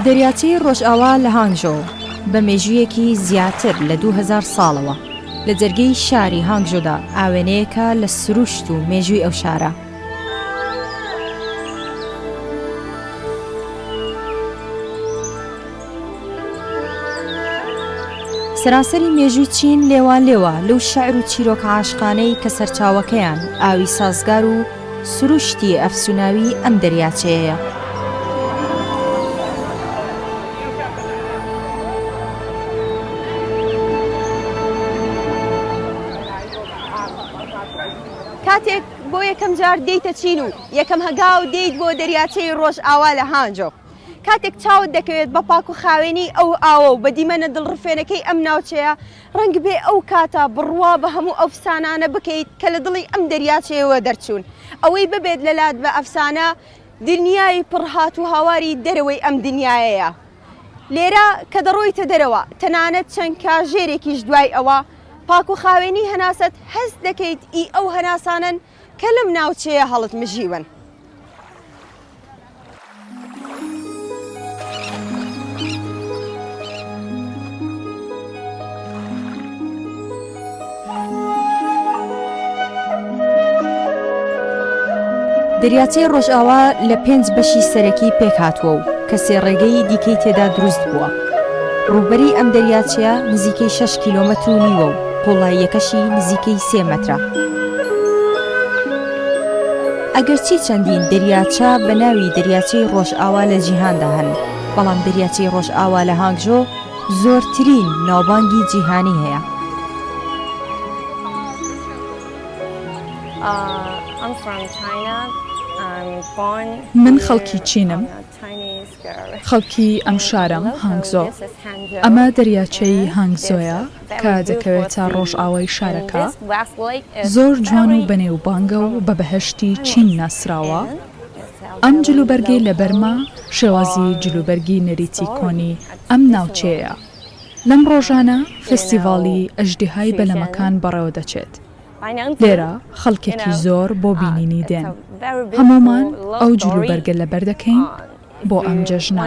دەریاچەی ڕۆژئاوا لە هانگژۆ بە مێژوویەکی زیاتر لە 2000 ساڵەوە لە جەرگەی شاری هانگژۆدا ئاوێنەیەکە لە سروشت و مێژووی ئەو شارە. سەرانسەری مێژووی چین لێوانلێوە لەو شعر و چیرۆکە عاشقانەی کە سەرچاوەکەیان ئاوی سازگار و سروشتی ئەفسوناوی ئەم دەریاچەیەیە. کاتێک بۆ یەکەم جار دێیتە چین و یەکەم هەگاو دێیت بۆ دەریاچەی ڕۆژئاوا لە هانجۆ کاتێک چاوت دەکەوێت بە پاک و خاوێنی ئەو ئاوە و بە دیمەنە دڵڕفێنەکەی ئەم ناوچەیە، ڕەنگبێ ئەو کاتە بڕوا بە هەموو ئەو ئەفسانانە بکەیت کە لە دڵی ئەم دەریاچەیەوە دەرچوون. ئەوەی ببێت لەلات بە ئەفسانە، دنیای پڕ هات و هاواری دەرەوەی ئەم دنیایەیە. لێرە کە دەڕۆیتە دەرەوە، تەنانەت چەند کاژێرێکیش دوای ئەوە، پاک و خاوێنی هەناسەت هەست دەکەیت ئی ئەو هەناسانەن کە لەم ناوچەیە هەڵتمژیون. دەریاچەی ڕۆژئاوا لە پێنج بەشی سەرەکی پێکهاتووە و کە سێ ڕێگەی دیکەی تێدا دروست بووە. ڕووبەری ئەم دەریاچەیە نزیکەی شەش کیلۆمەتر و نیوە و قووڵاییەکەشی نزیکەی سێ مەترە. ئەگەرچی چەندین دەریاچە بە ناوی دەریاچەی ڕۆژئاوا لە جیهاندا هەن، بەڵام دەریاچەی ڕۆژئاوا لە هانگژۆ زۆرترین ناوبانگی جیهانی هەیە. من خەڵکی چینم. خەڵکی ئەم شارەم، هانگزۆ. ئەمە دەریاچەی هانگزۆیە کە دەکەوێتە ڕۆژئاوای شارەکە. زۆر جوان و بەنێوبانگە و بە بەهەشتی چین ناسراوە. ئەم جلوبەرگەی لەبەرمە شێوازی جلوبەرگی نەریتی کۆنی ئەم ناوچەیەیە. لەم ڕۆژانە فێستیڤاڵی ئەژدیهای بەلەمەکان بەڕێوەدەچێت. لێرە خەڵکێکی زۆر بۆ بینینی دێن. هەموومان ئەو جلوبەرگە لەبەر دەکەین بۆ ئەم جەژنە.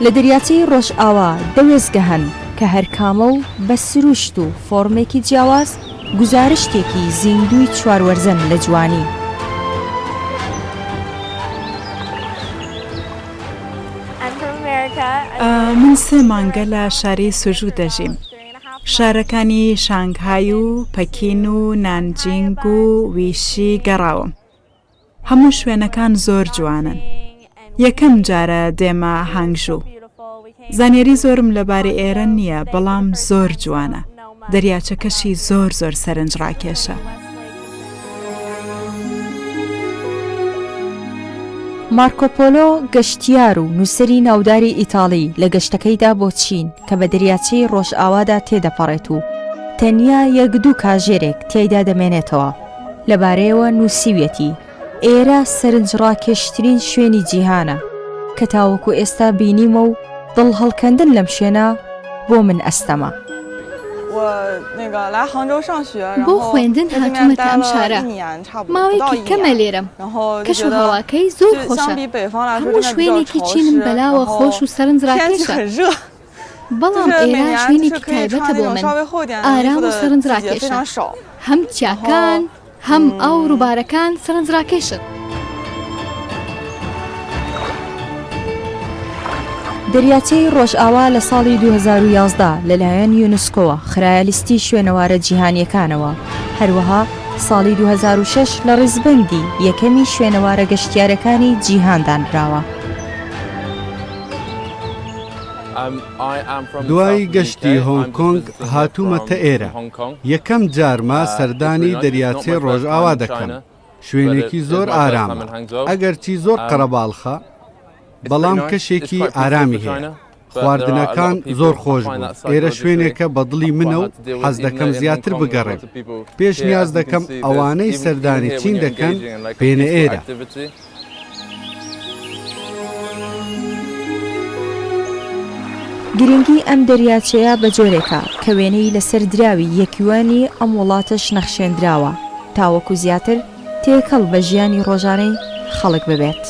لە دەریاچەی ڕۆژئاوا دە وێستگە هەن کە هەرکامە و بە سروشت و فۆڕمێکی جیاواز گوزارشتێکی زیندووی چواروەرزەن لە جوانی. من سێ مانگە لە شاری سوژو دەژیم. شارەکانی شانگهای و پەکین و نانجینگ و ویشی گەڕاوم. هەموو شوێنەکان زۆر جوانن. یەکەم جارە دێمە هانگژو. زانیاری زۆرم لەبارەی ئێرە نییە بەڵام زۆر جوانە. دەریاچەکەشی زۆر زۆر سەرنجڕاکێشە. مارکۆ پۆلۆ گەشتیار و نووسەری ناوداری ئیتاڵی لە گەشتەکەیدا بۆ چین کە بە دەریاچەی ڕۆژئاوادا تێدەپەڕێت و تەنیا یەک دوو کاژێرێک تیایدا دەمێنێتەوە لەبارەیەوە نووسیویەتی ئێرە سەرنجڕاکێشترین شوێنی جیهانە کە تاوەکو ئێستا بینیومە و دڵ هەڵکەندن لەم شوێنە بۆ من ئەستەمە. بۆ خوێندن هاتوومەتە ئەم شارە، ماوەیەکی کەمە لێرەم، کەش و هەواکەی زۆر خۆشە، هەموو شوێنێکی چینم بەلاوە خۆش و سەرنجڕاکێشە، بەڵام ئێرە شوێنێکی تایبەتە بۆ من، ئارام و سەرنجڕاکێشە، هەم چیاکان، هەم ئاو و ڕووبارەکان سەرنجڕاکێشن. دەریاچەی ڕۆژئاوا لە ساڵی 2011 لەلایەن یونسکۆوە خرایە لیستی شوێنەوارە جیهانییەکانەوە، هەروەها ساڵی 2006 لە ڕیزبەندی یەکەمی شوێنەوارە گەشتیارەکانی جیهان دانراوە. دوای گەشتی هۆنگ کۆنگ هاتوومەتە ئێرە، یەکەم جارمە سەردانی دەریاچەی ڕۆژئاوا دەکەم، شوێنێکی زۆر ئارامە، ئەگەرچی زۆر قەرەباڵخە، بەڵام کەشێکی ئارامی هەیە، خواردنەکان زۆر خۆش بوون، ئێرە شوێنێکە بە دڵی منە و حەز دەکەم زیاتر بگەڕێم، پێشنیاز دەکەم ئەوانەی سەردانی چین دەکەن بێنە ئێرە. گرنگی ئەم دەریاچەیە بە جۆرێکە کە وێنەی لەسەر دراوی یەک یوانی ئەم وڵاتەش نەخشێندراوە. تاوەکو زیاتر تێکەڵ بە ژیانی ڕۆژانەی خەڵک ببێت.